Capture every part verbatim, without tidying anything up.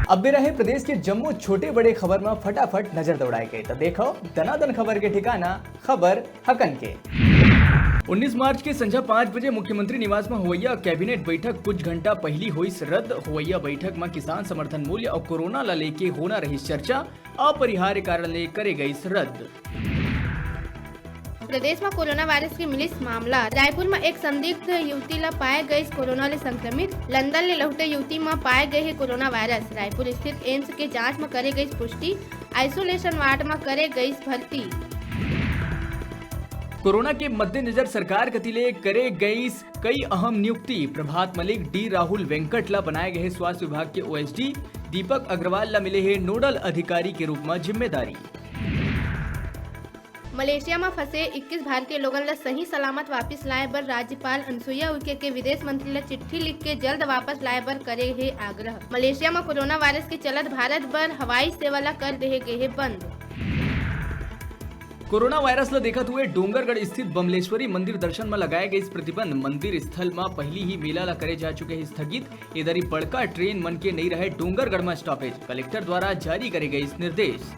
अब बेरा हे प्रदेश के जम्मो छोटे बड़े खबर म फटाफट नजर दौड़ाए के। त देखव दनादन खबर के ठिकाना, खबर हकन के। उन्नीस मार्च के संझा पाँच बजे मुख्यमंत्री निवास म होवइया कैबिनेट बैठक कुछ घंटा पहिली होइस रद्द। होवइया बैठक म किसान समर्थन मूल्य अउ कोरोना ल लेके होना रहिस चर्चा, अपरिहार्य कारण ले करे गइस रद्द। प्रदेश म कोरोना वायरस के मिलिस मामला। रायपुर म एक संदिग्ध युवती ल पाए गइस कोरोना ले संक्रमित। लंदन ले लहुटे युवती म पाए गए हे कोरोना वायरस। रायपुर स्थित एम्स के जांच म करे गइस पुष्टि। आइसोलेशन वार्ड म करे गइस भर्ती। कोरोना के मद्देनजर सरकार कति ले करे गइस कई अहम नियुक्ति। प्रभात मलिक, डी राहुल वेंकट ल बनाए गए हे स्वास्थ्य विभाग के ओएसडी। दीपक अग्रवाल ल मिले हे नोडल अधिकारी के रूप म जिम्मेदारी। मलेशिया म फंसे इक्कीस भारतीय लोगन ल सही सलामत वापिस लाए बर राज्यपाल अनुसुईया उइके के विदेश मंत्री ल चिट्ठी लिख के जल्द वापस लाए बर करे हे आग्रह। मलेशिया म कोरोना वायरस के चलत भारत बर हवाई सेवा ल कर देहे गे हे बंद। कोरोना वायरस ल देखत हुए डोंगरगढ़ स्थित बमलेश्वरी मंदिर दर्शन म लगाए गइस प्रतिबंध। मंदिर स्थल म पहिली ही मेला ल करे जा चुके हे स्थगित। ए दरी बड़का ट्रेन मन के नइ रहे डोंगरगढ़ म स्टॉपेज। कलेक्टर द्वारा जारी करे गइस निर्देश।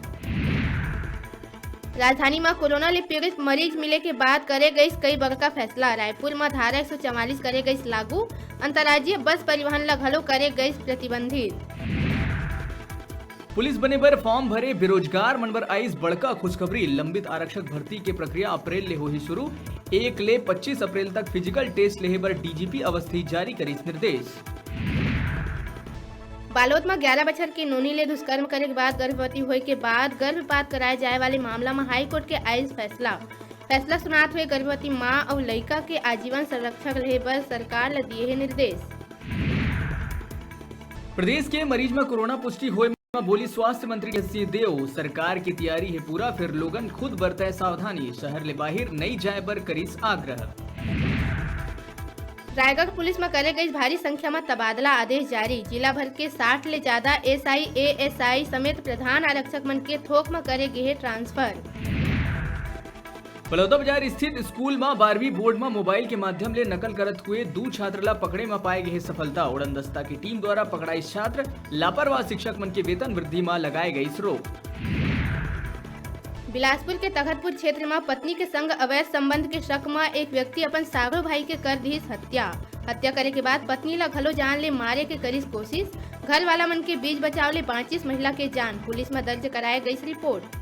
राजधानी म कोरोना ले पीड़ित मरीज मिले के बाद करे गइस कई बड़का फैसला। रायपुर म धारा एक सौ चवालीस करे गइस लागू। अंतर्राज्यीय बस परिवहन ल घलो करे गइस प्रतिबंधित। पुलिस बने बर फॉर्म भरे बेरोजगार मन बर आइस बड़का खुशखबरी। लंबित आरक्षक भर्ती के प्रक्रिया अप्रैल ले होही शुरू। एक ले पच्चीस अप्रैल तक फिजिकल टेस्ट लेहे बर डीजीपी अवस्थी जारी करिस निर्देश। बालोद म ग्यारह बछर के नोनी ले दुष्कर्म करे के बाद गर्भवती होए के बाद गर्भपात कराए जाए वाले मामला म हाईकोर्ट के आइस फैसला। फैसला सुनात हुए गर्भवती मां अउ लइका के आजीवन संरक्षण लेहे बर सरकार ल दिए हे निर्देश। प्रदेश के मरीज म कोरोना पुष्टि होए म बोली स्वास्थ्य मंत्री के सिंहदेव, सरकार के तैयारी हे पूरा, फेर लोगन खुद बरतय सावधानी, शहर ले बाहिर नइ जाए बर करिस आग्रह। रायगढ़ पुलिस म करे गइस भारी संख्या म तबादला, आदेश जारी। जिला भर के साठ ले ज्यादा एसआई, एएसआई समेत प्रधान आरक्षक मन के थोक म करे गे हे ट्रांसफर। बलौदा बाजार स्थित स्कूल म बारहवीं बोर्ड म मोबाइल के माध्यम ले नकल करत हुए दू छात्र ला पकड़े म पाए गे हे सफलता। उड़नदस्ता की टीम द्वारा पकड़ाइस छात्र, लापरवाह शिक्षक मन के वेतन वृद्धि म लगाए गइस रोक। बिलासपुर के तखतपुर क्षेत्र म पत्नी के संग अवैध संबंध के शक म एक व्यक्ति अपन सागरो भाई के कर दिस हत्या। हत्या करे के बाद पत्नी ला घलो जान ले मारे के करिस कोशिश। घर वाला मन के बीच बचाव ले बांचिस महिला के जान। पुलिस म दर्ज कराए गइस रिपोर्ट।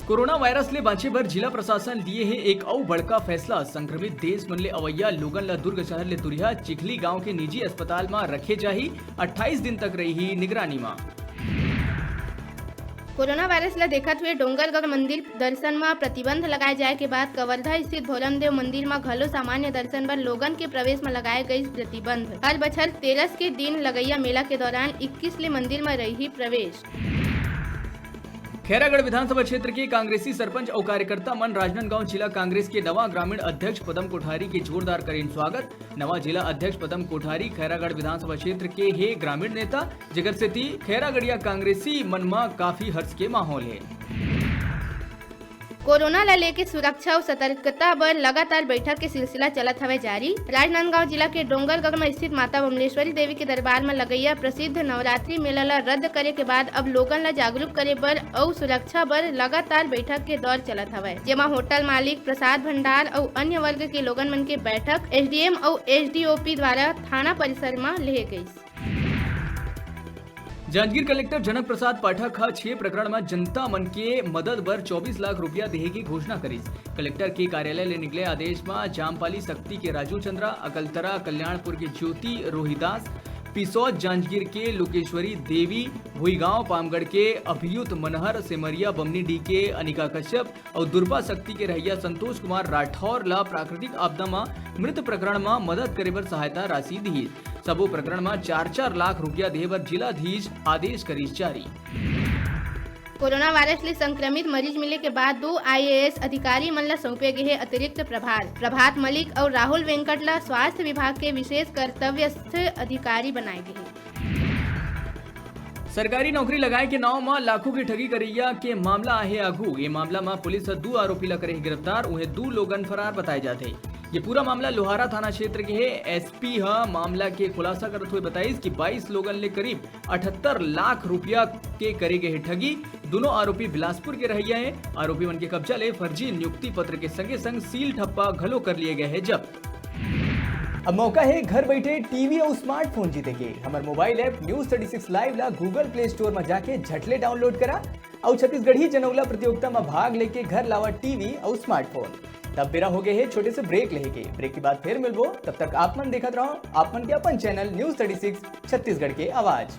कोरोना वायरस ले बांचे बर जिला प्रशासन लिए हे एक अउ बड़का फैसला। संक्रमित देश मन ले अवैया लोगन ल दुर्ग शहर ले दुरिहा चिखली गांव के निजी अस्पताल म रखे जाही। अट्ठाईस दिन तक रही निगरानी म। कोरोना वायरस ल देखत हुए डोंगरगढ़ मंदिर दर्शन म प्रतिबंध लगाए जाए के बाद कवर्धा स्थित भोरमदेव मंदिर म घलो सामान्य दर्शन बर लोगन के प्रवेश म लगाए गइस प्रतिबंध। हर बछर तेरस के दिन लगइया मेला के दौरान इक्कीस ले मंदिर म रही प्रवेश। खैरागढ़ विधानसभा क्षेत्र के कांग्रेसी सरपंच अउ कार्यकर्ता मन राजनांदगांव जिला कांग्रेस के नवा ग्रामीण अध्यक्ष पदम कोठारी के जोरदार करेन स्वागत। नवा जिला अध्यक्ष पदम कोठारी खैरागढ़ विधानसभा क्षेत्र के हे ग्रामीण नेता, जेकर सेती खैरागढ़िया कांग्रेसी मन म काफी हर्ष के माहौल हे। कोरोना ल लेके सुरक्षा अउ सतर्कता बर लगातार बैठक के सिलसिला चलत हवय जारी। राजनांदगांव जिला के डोंगरगढ़ म स्थित माता बमलेश्वरी देवी के दरबार म लगइया प्रसिद्ध नवरात्रि मेला ल रद्द करे के बाद अब लोगन ल जागरूक करे बर अउ सुरक्षा बर लगातार बैठक के दौर चलत हवय, जेमा होटल मालिक, प्रसाद भंडार अउ अन्य वर्ग के लोगन मन के बैठक एसडीएम अउ एसडीओपी द्वारा थाना परिसर म लेहे गइस। जांजगीर कलेक्टर जनक प्रसाद पाठक ह छह प्रकरण म जनता मन के मदद बर चौबीस लाख रुपया देहे के घोषणा करिस। कलेक्टर के कार्यालय ले निकले आदेश म जामपाली सक्ती के राजू चंद्रा, अकलतरा कल्याणपुर के ज्योति रोहिदास, पिसौद जांजगीर के लोकेश्वरी देवी, भुईगांव पामगढ़ के अभियुत मनहर, सेमरिया बमनीडीह के अनिका कश्यप, अउ दुर्बा सक्ती के रहइया संतोष कुमार राठौर ल प्राकृतिक आपदा म मृत प्रकरण म मदद करे बर सहायता राशि दिहिस। सबो प्रकरण म चार चार लाख रुपया देहे बर जिलाधीश आदेश करिस जारी। कोरोना वायरस ले संक्रमित मरीज मिले के बाद दू आईएएस अधिकारी मन ल सौंपे गे हे अतिरिक्त प्रभार। प्रभात मलिक अउ राहुल वेंकट ल स्वास्थ्य विभाग के विशेष कर्तव्यस्थ अधिकारी बनाए गे हे। सरकारी नौकरी लगाए के नांव म लाखों के ठगी करइया के मामला आहे आघू। ये मामला म पुलिस ह दू आरोपी ल करे हे गिरफ्तार, उहें दू लोगन फरार बताए जाथे। ये पूरा मामला लोहारा थाना क्षेत्र के हे। एसपी ह मामला के खुलासा करत हुए बताइस कि बाईस लोगन ले करीब अठहत्तर लाख रुपया के करे गए हे ठगी। दोनों आरोपी बिलासपुर के रहइया हे। आरोपी मन के कब्जा ले फर्जी नियुक्ति पत्र के संगे संग सील ठप्पा घलो कर लिए गए हे जब्त। अब मौका हे घर बैठे टीवी अउ स्मार्टफोन जीते के। हमर mobile app news thirty six live ला गूगल प्ले स्टोर म जाके झटले डाउनलोड करा अउ छत्तीसगढ़ी जनौला प्रतियोगिता म भाग लेके घर लावा टीवी अउ स्मार्टफोन। तब बेरा हो गए हे छोटे से ब्रेक लेहे के। ब्रेक के बाद फिर मिलबो, तब तक आप मन देखत रहो आप मन के अपन channel news thirty six Chhattisgarh के आवाज।